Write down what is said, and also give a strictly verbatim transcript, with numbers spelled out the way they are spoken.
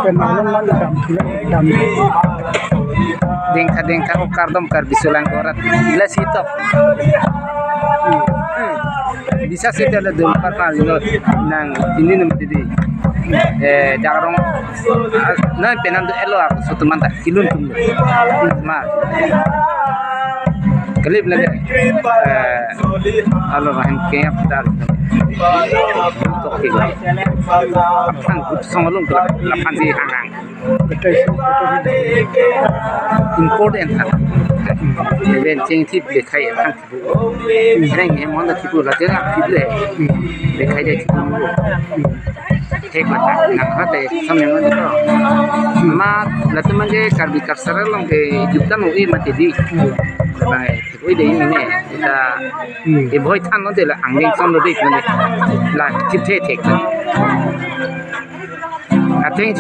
Pen along man dam, dam. Dengtha dengtha o kardom Karbi Solang arat. Ila si to. Hmm. Bisa si tele dum par par lo nang ini nem tidi. Eh, dak arong, ah, na penang do elo ar so teman ta kilun tum. Ma. Kalip lagi. Eh, alo rahin kenya putar. Tok tiga. Aphan gup song along kelak, aphan si hangang. Important ha. Even cheng thip le khai aphan thip. Reng he mon da thip la jera thip le. Le khai de thip. Thek la ta, nang ha te sam yang lo. Ma, la tu mange Karbi Karsar along ke jutang o e mati di. Bang e, thip o de ini ne. Kita Hmm. E bhoi than lo de la angdeng son lo de ne. La thip the thek.